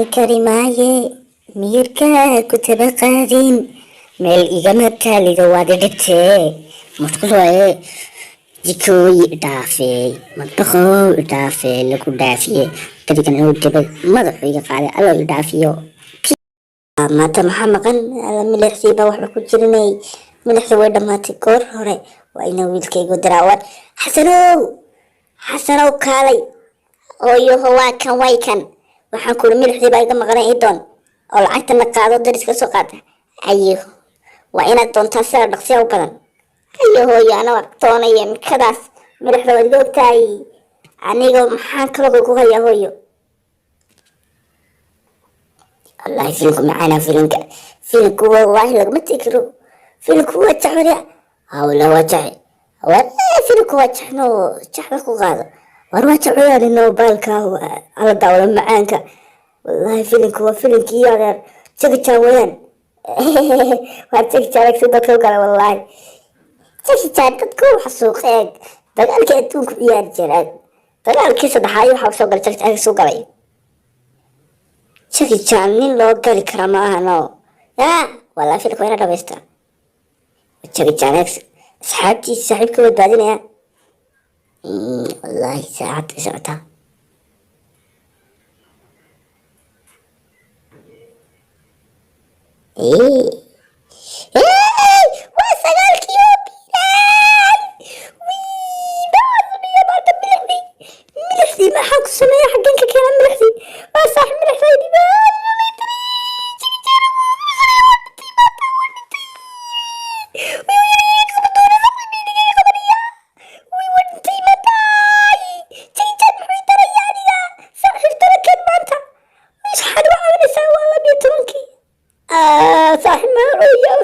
Aamini kari maaye, miyirkaa ku taba qaadin, meel igama taalido, waad idhibtee. Mashquul waaye, jikooyi idhaafee, madbaqow idhaafee, lagu dhaafiye. Darigan inuu dibay madaxu iga qaaday, allo idhaafiyo. Maanta maxaa maqan? Alla, milixdii baa waxba ku jirinay, milixdii way dhammaatay goor hore. Waa inaa wiilkaygu diraa. Xasanow, Xasanow, kaalay. Hooyoho, waa kan, way kan. Waxaan kuri milixdii baa iga maqnay, ii doon oo lacagtana qaado, daris ka soo qaata. Ayo, waa inaad doontaa sida dhaqsiya u badan. Ayo hooyo, ana doonaya mikadaas milixda, waad iga ogtahay. Aniga maxaan kaloo ku hayaa, hooyo? Wallahi filimku macaana, filimka, filimku wallahi laguma tegi karo. Filimku waa jacwariya hawla, waa jace, filimku waa jaxno, jaxba ku qaado. War waa jacwayaan baalka ala daawada macaanka. Wallahi filimku waa filimkii adeer Jackie wayaan, waa Jackie si dadka u gala. Wallahi Jackie dadku waxa suuqeeg dagaalkii adduunku ciyaari jireen, dagaalkii saddexaad waxaa soo galay Jackie, soo galay Jackie Chan. Nin loo gali kara ma ahano ya. Wallahi filimka waa ina dhamaystaa. Jackie Chan asxaabtiisa, saaxiibka badbaadinaya. Wallahi saacad ay socotaa. Waa sagaalkii oo biiray. Maxaa sameeya maanta? Milixdii, milixdii maxaan ku sameeya? Xaggan ka keena milixdii? Waa saaxib, milixdaydii. Saaxib ma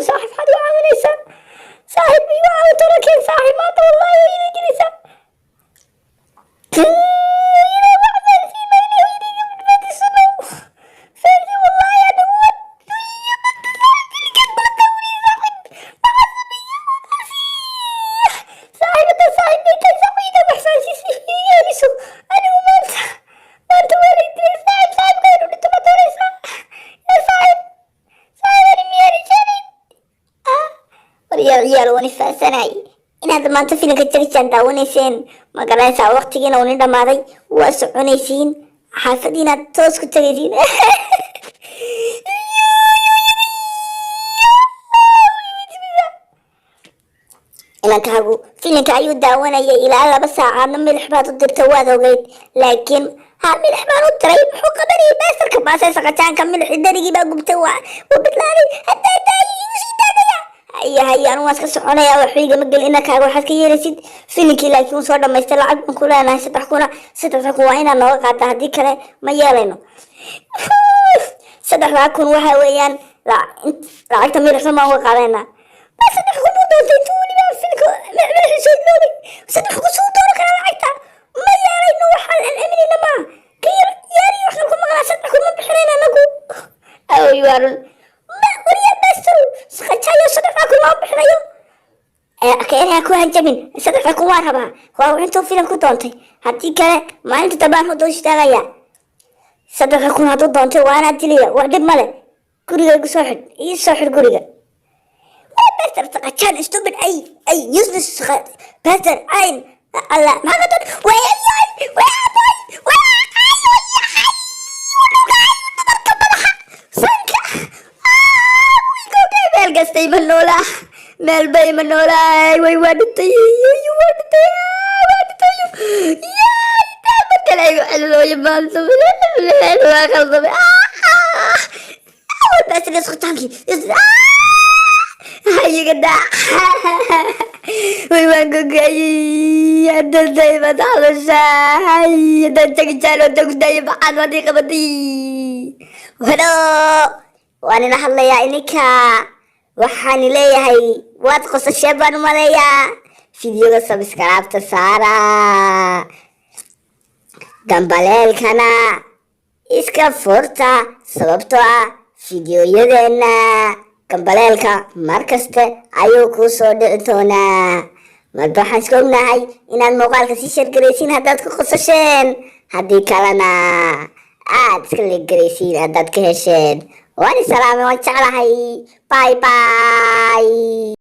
saaxib, xad u caawinaysaa? Saaxib igu caawin tobanken saaxib maanta, wallahi way ila gelaysaa. Ciyaal, waan ifaasanay inaad maanta filimka Jackie Chan daawanayseen. Ma garanaysaa waqtigiina uu nin dhamaaday? Waa soconaysiin, xaafadiinaad toos ku tagaysiin. Inankaagu filimka ayuu daawanayay ilaa 2 saacaadna. Milix baad u dirta, waad ogeyd, laakiin ha milix baan u diray, muxuu qabanayay baastarka baasay saqajaanka? Milixi darigii baa gubtay, waa bidlaaday. Haddaa daayi igu sii daadaya. Haya haya, anu waan iska soconaya, waxba igama gelin. Inankaaga waxaad ka yeelaysid filinkii, laakiin wuu soo dhamaystay. Lacag baan ku leenahay 3,000. 3,000 waa inaad nooga qaata, haddii kale ma yeelayno. 3,000 waxa weeyaan lacagta milixda maan uga qaadanaa. 3,000 buu doontay intuu weliba filimka milixda soo iloobay. 3,000 suu dooran karaa lacagta? Ma yeelayno, waxaan aan aaminayna maa ka yar yaari waxaan ku maqlaa. 3,000 ma bixinayna anagu. Awoy, waa run. Ma wariyaa baastaro saqajaayo? 3,000 ma bixinayo. Keenaa ku hanjabin, 3,000 waa rabaa. Waa intuu filim ku doontay, haddii kale maalinta dambaan huduu istaagaya. 3,000 hadduu doontay waa anaa dilaya. Wax dhib male, guriga igu soo xidh, ii soo xidh guriga. Waa bastard saqajaan, stupid, ay ay, useless bastard, ayn alla maxaa ka doon? Way ay way way way ay dhabarka, madaxa, sanka. Meel kastay ma noolaa, meel bay ma noolaa. Way, waa dhintay, waa dhintay, waa dhintay. Yaa kale igu celilooyo maanta, waa khaldamay. Bastard isqitaankii hayiga dhac. Way, waan gogayay. Hadda baad hadashaa. Haddaan Jackie Chan oo tagdayo, maxaad waad ii qabatay? Helo, waan ila hadlayaa ininka. Waxaan leeyahay waad qosashee baan u maleeyaa. Fideoga subscribe-ta saara, gambaleelkana iska furta, sababtoo ah fideoyadeena gambaleelka mar kaste ayuu kuu soo dhici doonaa. Marba waxaan iska ognahay inaad muuqaalka sii share garaysiin haddaad ku qosasheen, haddii kalena Aad iska legaraysiin haddaad ka hesheen. Waan isalaamay, waan jeclahay. Bye bye.